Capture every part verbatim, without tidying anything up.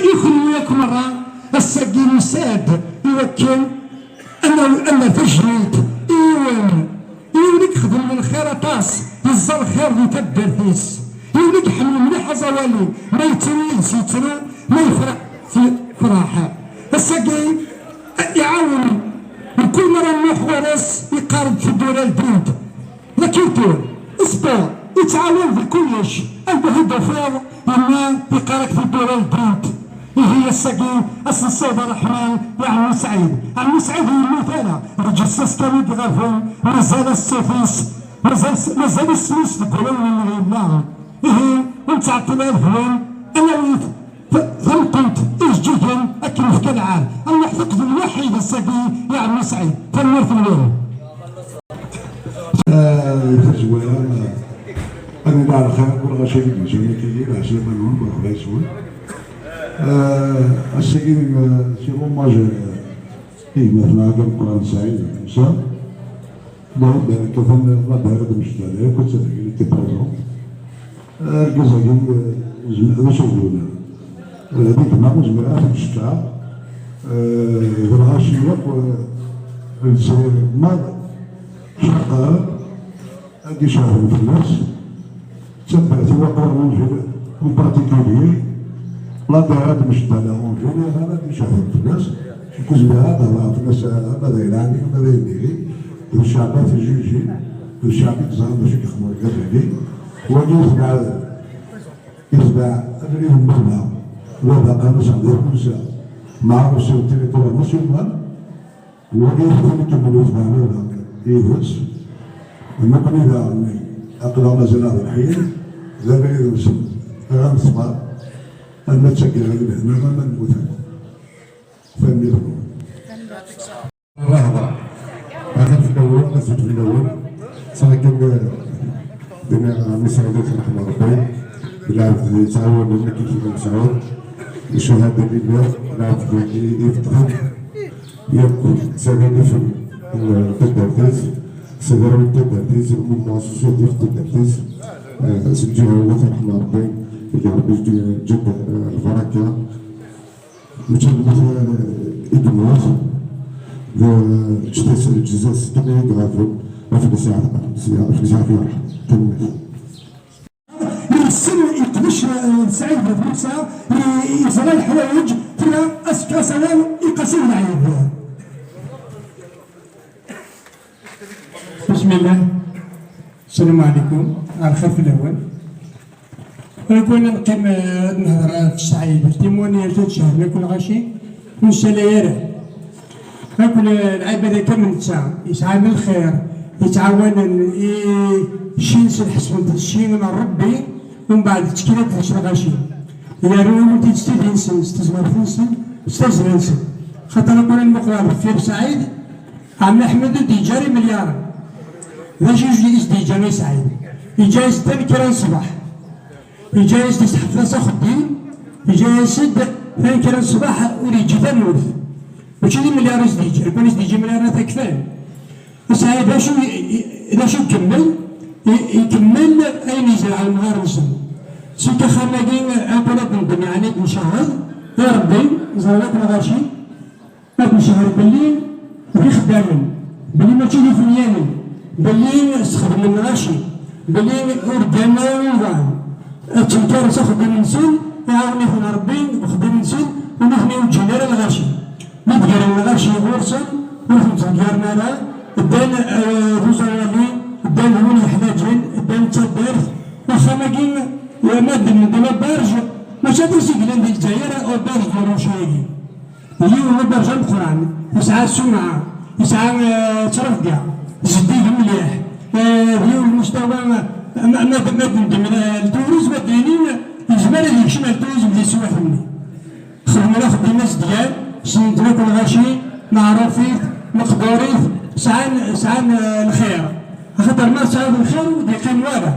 I kenwi akk merra, ass-agi nusa-d i wakken ad nawi, ad nerr tajmilt i yiwen, i yiwen i ixedmen lxir aṭas, yeẓẓa lxir di taddart-is, yiwen i iḥemmel mliḥ aẓawali, ma yettru yid-s yettru, ma yefreḥ yefreḥ. Ass-agi iɛawen mkul mi ara nruḥ ɣur-s, yeqqar-d tiwwura ldint. La culture, sport, yettɛawan di kullec. Anda i d-tufiḍ yenna yeqqar-ak tiwwura ldint? Ihi ass-agi ad s-nessaweḍ ṛṛeḥma i Ɛemmi Sɛid. Ɛemmi Sɛid ur yemmut ara, d lǧessa-s kan i iɣaben, mazal-as ṣṣut-is, mazal, mazal isem-is deg wulawen-nneɣ yella. Ihi ur nettɛeṭṭil ara deg-wen, ad nawi t-, t-, tameṭṭut ijeǧǧigen akken nefka lɛahed. Ad nruḥ teqbel lwaḥid ass-agi i Ɛemmi Sɛid. Tanemmirt-nwen. آه، في الزوينة، آه، أنا نعرف خير كل غشيء من زمان كثير، عشان ما نهم بغيسون. آه، السيد، آه، سي روماج، آه، إيه، مثلا، هذا القرآن سعيد، خمسة. لا، لا، كفن، لا، لا، هذا مش لا، لا، كنت هذا اللي تبرزون. آه، الجزائري، آه، زم-، هذا شو يقول؟ آه، هذيك ما مش مرأة في الشتاء. آه، إذا الغاشي يقوى، آه، الجزائر ما شقة. هادي شهر في الناس، تبعت وقرون في، en particulier، لا دارات مش دانا اون جينيرال، هادي شهر في الناس، كوز بها دارات في الناس، هذا يلعني، هذا يديري، والشعب في جوجين، والشعب يتزعم باش يخمر كذا، ولي يتبع، يتبع، أدري من بابا، وبابا قام يسعى ذي الكوسا، مع روسيا والتليفون ناسيونال، Wagi yeḥfan ikemmel utbani yid-s. Nekkni daɣen aql-aɣ mazal-aɣ d lḥir, d abrid-nsen ara neṣber, arma d taggara i lehna, ama nemmut akk. Tanemmirt-nwen. Rahwa. Axir fell-awen, azul fell-awen. Saɣ kan, eh, dina, mi sɛidat ṛeḥma Ṛebbi, lɛebd yettɛawanen akken i t-id-nesɛu. Ccahada lillah, lɛebd i, i ifeṭṭhen. Yakk ttadanifen n taddart-is, s agarw n taddart-is, lmummu associatif n taddart-is, eh, s lǧiha n wat ṛeḥma Ṛebbi, i Ṛebbi ǧǧed, eh, lbaraka. Mačči d lmut, eh, i yemmut, d, eh, ǧǧet-as lǧezza-s kan i iɣaben, af nesɛa, af nesɛa fi ṛeḥma. Tanemmirt. Yessen yeqdec, eh, Saɛid Musa, ye-, yeẓra leḥwayeǧ, tura as-fk-as awal i Qasi Belɛid. بسم الله. السلام عليكم. Ar lxir fell-awen. Ur neqqim, eh, ad nehder ɣef Saɛid. Timoni ar ttcehden akk lɣaci. Ur nessalay ara. Akk l-, lɛibad akka am netta, yesɛan lxir, yettɛawanen i ccin s lḥesb n ccin n Ṛebbi, umbeɛd ttekkin akk deg-s lɣaci. Yernu-awen-t-id s tidi-nsen, s tezmert-nsen, s tazzla-nsen. Xaṭer akk ara nmuqel ɣer deffir Saɛid, Ɛemmi Ḥmed ur d-yeǧǧa ara imelyaṛen. D acu i s-d-yeǧǧa i Saɛid? Yeǧǧa-yas-d tanekkra n ṣṣbeḥ. Yeǧǧa-yas-d, yesseḥfeḍ-as axeddim, yeǧǧa-yas-d tanekkra n ṣṣbeḥ ur yeǧǧi tamurt. Mačči d imelyaṛ i s-d-yeǧǧa, lukan i s-d-yeǧǧa imelyaṛen ad t-kfan. Saɛid d acu i, i, d acu ikemmel? I, ikemmel ayen yezreɛ umɣar-nsen. Seg axxam-agi, akk ad nendem, yeɛni ad ncahed i Ṛebbi, ẓran akk lɣaci. Ad ncaher belli d ixeddamen, belli mačči d ifunyanen, belli sxedmen lɣaci, belli ur ddan ara i uḍan. Ttenkaren s axeddim-nsen, iɛawen-iten Ṛebbi deg uxeddim-nsen, u nitni ur ǧǧin ara lɣaci. Mi d-gren lɣaci ɣur-sen, ur ten-ttḍeggaren ara, ddan, eh, d uẓawali, ddan d win yeḥlaǧen, ddan d taddart. Axxam-agi, eh, ma d, d la berge, mačči aṭas i yellan di Lezzayer, la berge d Urucay-agi. Yiwen n uberǧ ameqqran, yesɛa sumɛa, yesɛa, eh, ttrebga, zeddig mliḥ, eh, d yiwen n lmustawa, eh, ma, ma, ma d-neddem, eh, lturizm, ad d-inin, yezmer ad yekcem ar lturizm di teswiɛt-nni. Xedmen axeddim azedgan, ssnen-ten akk lɣaci, meɛrufit, meqdurit, sɛan, sɛan, eh, lxir. Axaṭer ma tesɛiḍ lxir, ur d-yeqqim wara.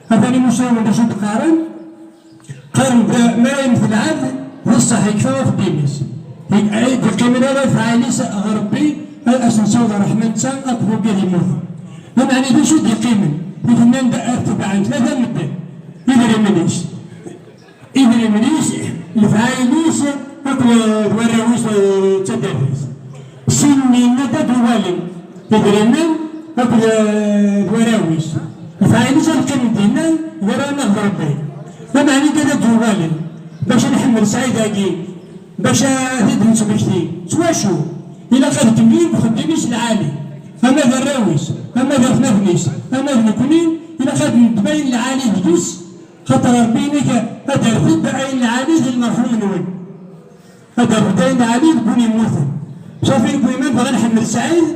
Atan imusnawen d acu d-qqaren, Qqaren-d, mi ara yemmet lɛebd, d ṣṣeḥ, yekfa uxeddim-is. Ay d-yeqqimen ala f ɛali-s ɣer Ṛebbi, ad as-nessaweḍ ṛṛeḥma netta akked wigad yemmuten. Lameɛna d acu i d-yeqqimen? I t-nnan-d ar tebɛen tlata n medden. Idrimen-is. Idrimen-is, Lefɛayel-is akked warraw-is d taddart-is. Sin-nni yenna-d ad d-uɣalen idrimen akked warraw-is. Lefɛayel-is ad qqimen dinna d arraw-nneɣ d Rebbi. Lameɛna ad d-uɣalen bac ad nḥemmel Sɛid-agi, bac ad t-id-nettmekti. S wacu? Ilaq ad kemmlen deg uxeddim-is lɛali, ama d arraw-is, ama d atmaten-is, ama d nekni, ilaq ad neddem ayen lɛali deg-s. Xaṭer Ṛebbi yenna-k, ad d-terfed ayen lɛali di lmerḥum-nwen. Ad d-terfed ayen lɛali deg win yemmuten. Safi, nekk u yemma nebɣa ad nḥemmel Sɛid,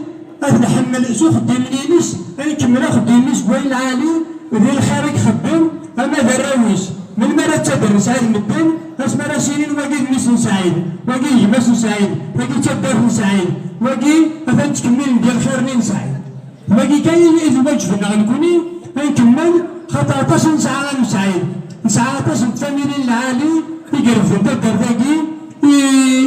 ad t-nḥemmel s uxeddim-nni-ines, ad nkemmel axeddim-nni seg wayen lɛali, di lxir i ixeddem, ama d arraw-is. Melmi ara ttadren Sɛid medden? Asmi ara s-inin wagi d mmi-s n Sɛid, wagi d gma-s n Sɛid, wagi d taddart n Sɛid, wagi atan ttkemmilen di lxir-nni n Sɛid. Wagi kan i d lwaǧeb-nneɣ nekni, ad nkemmel, xaṭer aṭas i nesɛa am Sɛid. Nesɛa aṭas n tfamilin lɛali i irefden taddart-agi, i,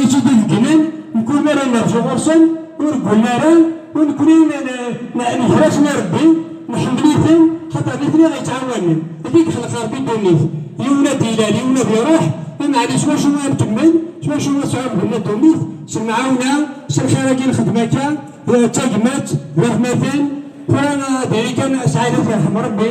i tt-id-ibeddlen, mkul mi ara nerzu ɣur-sen, ur ggulen ara, u nekni n-, n-, n-, negra-sen i Rebbi, nḥemmel-iten, xaṭer nitni i ɣ-yettɛawanen. Ad i yexleq Rebbi ddunit. Yiwen ad d-ilal, yiwen ad iruḥ, ad neɛli s wacu ad nkemmel, s wacu ad sɛun ddunit, s lemɛawna, s lxir-agi nxeddem akka. D tagmat, d atmaten, tura diri kan Sɛid ad t-yerḥem Rebbi,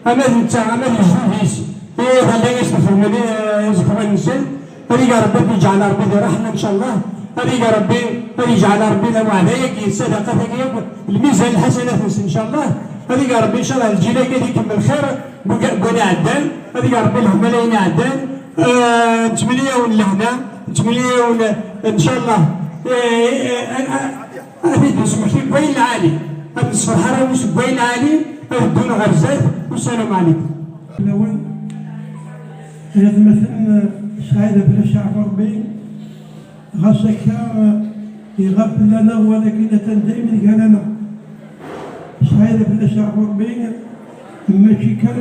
ama d netta, ama d lejdud-is, i ɣalli i s-tefhem iẓekwan-nsen, ad iga Rebbi ad iǧɛel Rebbi di ṛṛeḥma, ncallah, ad iga Rebbi, ad iǧɛel Rebbi lameɛda-agi, ṣṣadaqat-agi akk, lmizan lḥasanat-nsen, ncallah, ad iga Rebbi, ncallah, lǧil-agi ad ikemmel xir n win iɛeddan, ad iga Rebbi lehna n wayen iɛeddan, eh, nettmini-yawen lehna, nettmini-yawen, ncallah, eh, eh, eh, eh, Ad t-id-nesmekti deg wayen lɛali, ad nesferḥ arraw-is deg wayen lɛali, ad ddun ɣer zdat. Wassalamu ɛlikum. Lawan, ay atmaten, Sɛid Ablac Ɛerbi, ɣas akka, iɣab fell-aneɣ, walakin atan daymen gar-aneɣ. Sɛid Ablac Ɛerbi, mačči kan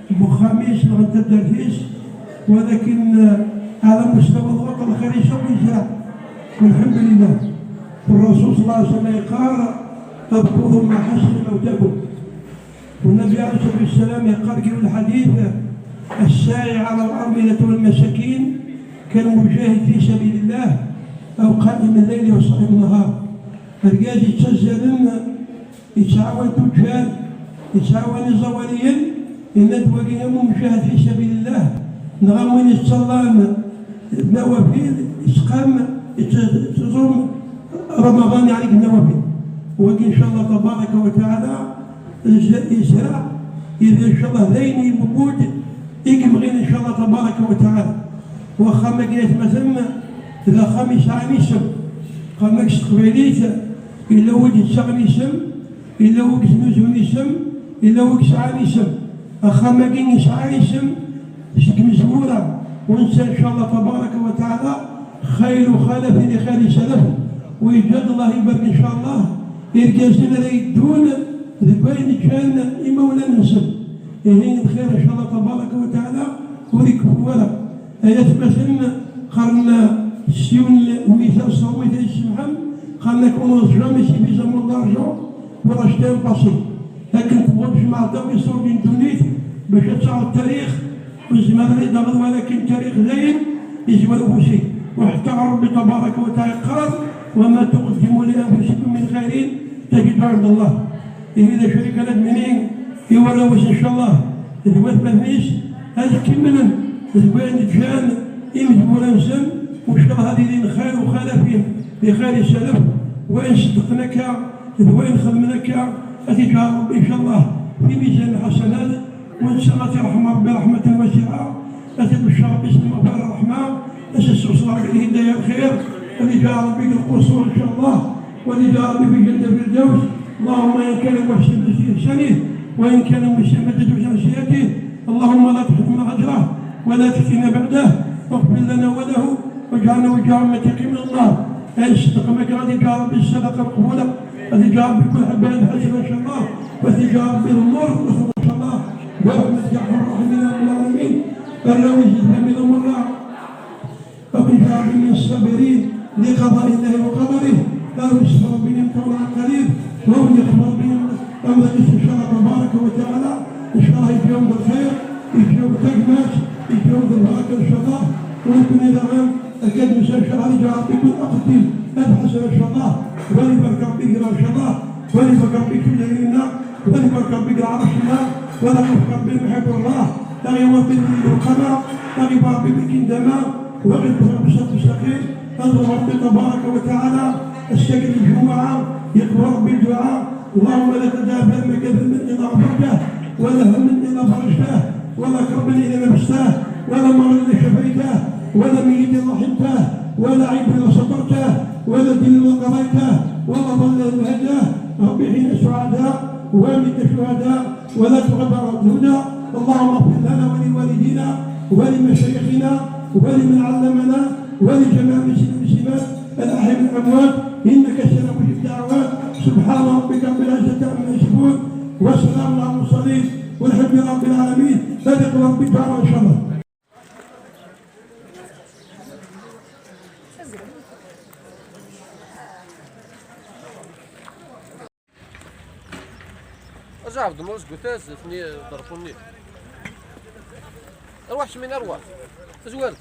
deg uxxam-is neɣ n taddart-is, walakin ɛla mustawa d lxir-is akk yezreɛ. Walḥemdulillah. Ṛṛasul ṣalla Llahu ɛalayhi wa sallam yeqqar: اذكروا ما حسن موتاكم. والنبي عليه الصلاة والسلام يقال في الحديث: الساعي على الأرملة والمساكين كالمجاهد في سبيل الله أو قائم الليل وصائم النهار. Argaz yettazzalen, yettɛawan tuǧǧal, yettɛawan iẓawaliyen, yenna-d wagi am umjahed fi sabilillah, neɣ am win yettẓallan nawafil, yettqam, yettẓum Ramaḍan, yeɛni deg nawafil. Wagi, ncallah tabaraka wa taɛala, yezreɛ, yezreɛ, yezreɛ, ncallah, d ayen yemmud i yemɣin, ncallah tabaraka wa taɛala. U axxam-agi, ay atmaten, d axxam yesɛan isem. Axxam-agi s teqbaylit, yella wid yettaɣen isem, yella wid yesnuzun isem, yella wid yesɛan isem. Axxam-agi yesɛa isem seg imezwura, u netta, ncallah tabaraka wa taɛala, xayru xalafin li xayri salaf, u yeǧǧa-d, Allah ibarek, ncallah, irgazen ara yeddun deg wayen ǧǧan imawlan-nsen. Ihi lxir, ncallah tabaraka wa taɛala, ur ikeffu ara. Ay atmaten, qqaren s yiwen n lmital s tṛumit ay tsemḥem, qqaren: on n'ose jamais suffisamment d'argent pour acheter un passé. Akken tebɣu tjemɛeḍ akk iṣurdi n ddunit bac ad taɣeḍ tarix, ur tezmireḍ ad d-taɣeḍ, walakin tarix dayen yezmer ufus-ik. U ḥetta Ṛebbi tabaraka wa taɛala yeqqar: وما تقدموا لأنفسكم من خير تجدوه عند الله. Ihi d acu i kan ad d-nini i warraw-is, ncallah, d watmaten-is, ad kemmlen deg wayen ǧǧan imezwura-nsen, u ncallah ad ilin xayru xalafin li xayri salaf, wayen ṣeddqen akka d wayen xedmen akka, ad t-iǧɛel Ṛebbi, ncallah, fi mizan lḥasanat, u netta ad t-irḥem Ṛebbi ṛeḥmatan wasiɛa. Ad t-ibeccer Ṛebbi s lmeɣfira, ṛṛeḥma, ad t-yessewṣel Ṛebbi lhidaya, lxir, ad iǧɛel Ṛebbi deg lqusur, ncallah, u ad iǧɛel Ṛebbi fi lǧenna lfirdaws. اللهم إن كان محسنا فزد في إحسانه، وإن كان مسيئا فلا تجاوز عن سيئاته. اللهم لا تحرمنا أجره ولا تفتنا بعده، واغفر لنا وله واجعلنا وإياه من المتقين من النار. Ay ṣeddqen akka, ad iǧɛel Ṛebbi ṣṣadaqa maqbula, ad iǧɛel Ṛebbi kul ḥebba d lḥasil, ncallah, u ad iǧɛel Ṛebbi d nnur, ncallah, برحمتك يا أرحم الراحمين يا رب العالمين. Arraw-is d lfamil merra, ad iǧɛel Ṛebbi min ṣṣabirin li qada'i Llahi wa qadarihi. Arraw-is yessefɣen Ṛebbi min ṭṭawla ɛqalib, wa yexdem Ṛebbi amḍiq-is, ncallah tabaraka wa taɛala, ncallah yeǧǧa-yawen-d lxir, yeǧǧa-yawen-d tagmat, yeǧǧa-yawen-d lbaraka, ncallah. Ur nekkni daɣen akka d-nusa, ncallah ad yeǧǧ Ṛebbi kul aqeddim ad ḥasen, ncallah. Wa ad ibarek Ṛebbi deg-neɣ, ncallah. Wa ad ibarek Ṛebbi deg temdanin-nneɣ. Wa ad ibarek Ṛebbi deg lɛerc-nneɣ. Wa ad ibarek Ṛebbi lmuḥib n Allah. Ad aɣ-yawi Ṛebbi di lewqama. Ad aɣ-yawi Ṛebbi di lkindama. Wa ad ibarek Ṛebbi ṣṣirat mustaqim. Ad ibarek Ṛebbi tabaraka wa taɛala ass-agi n lǧumuɛa. Yeqbel Ṛebbi dduɛa. اللهم لا تدع في المكان ذنبا إلا غفرته، ولا هما إلا فرجته، ولا كربا إلا نفسته، ولا مرضا إلا شفيته، ولا ميتا إلا رحمته، ولا عيبا إلا سترته، ولا دينا إلا قضيته، ولا ضالا إلا هديته. رب أحينا سعداء وأمتنا شهداء، ولا تغض عن الهدى. اللهم اغفر لنا ولوالدينا ولمشايخنا ولمن علمنا ولجميع المسلمين والمسلمات الأحياء والأموات، إنك سميع مجيب الدعوات. سبحان ربك رب العزة عما يصفون، وسلام على المرسلين، والحمد لله رب العالمين. صدق ربي تعالى إن شاء الله. Aẓ Ɛebd Nnur, zgut-as, d-, d-, ḍerfu-nni. Arwaḥ kemmini, arwaḥ. Tazwart.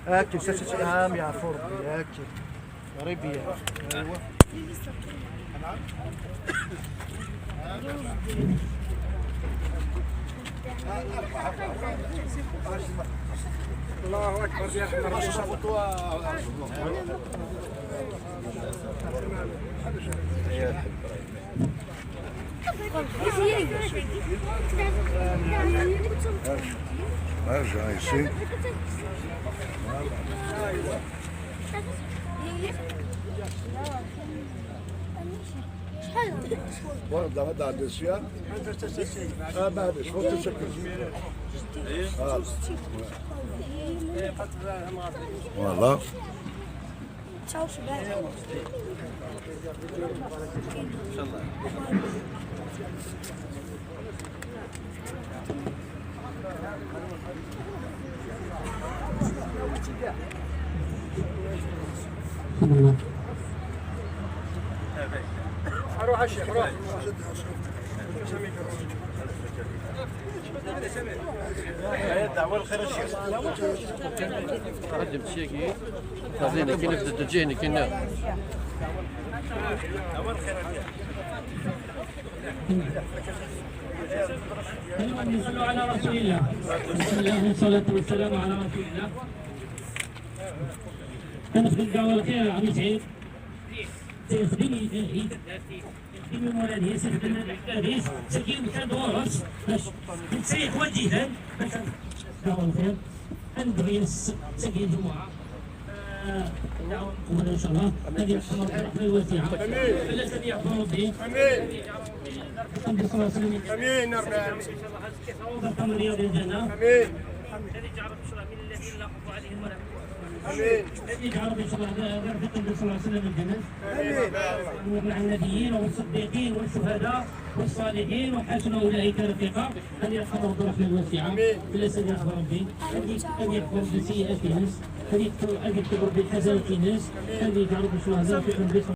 هاك مسلسل عام يعفو ربي، هاك. غريبية. أيوة. الله أكبر يا أحمد. ارجع يا سيدي. شحال؟ ورد هذا عند السيا. آه، معليش، فوق تسكر. آه. والله. أروح الشيخ، روح. دعوة الخير الشيخ. قدم شيكي. خزينة كي نبدأ تجيني كنا. صلوا على رسول الله. بسم الله والصلاة والسلام على رسول الله. كنخدم دعوة الخير عمي سعيد. تيخدم يدير. يخدم المولى ديال سيدنا الحديث. سكين كان دورس. باش نسيح وجيها. باش دعوة الخير. ندعي الس-، سكين الجمعة. وإن شاء الله غادي يحصل على الرحمة الواسعة. فلا سيدي يعفو ربي. آمين. النبي صلى الله عليه وسلم. آمين يا رب العالمين. رقم رياض الجنة. آمين. الذي جعل البشرى من الذين لا خوف عليهم ولا هم يحزنون. آمين. الذي جعل البشرى غير رفيق النبي صلى الله عليه وسلم الجنة. آمين. مع النبيين والصديقين والشهداء والصالحين وحسن أولئك رفيقا. أن يرحمه برحمة واسعة. آمين. فلا سيدي يعفو ربي. أن يكفر بسيئات الناس. أن يكفر، أن يكفر بالحسنات الناس. أن يجعل البشرى غير رفيق النبي صلى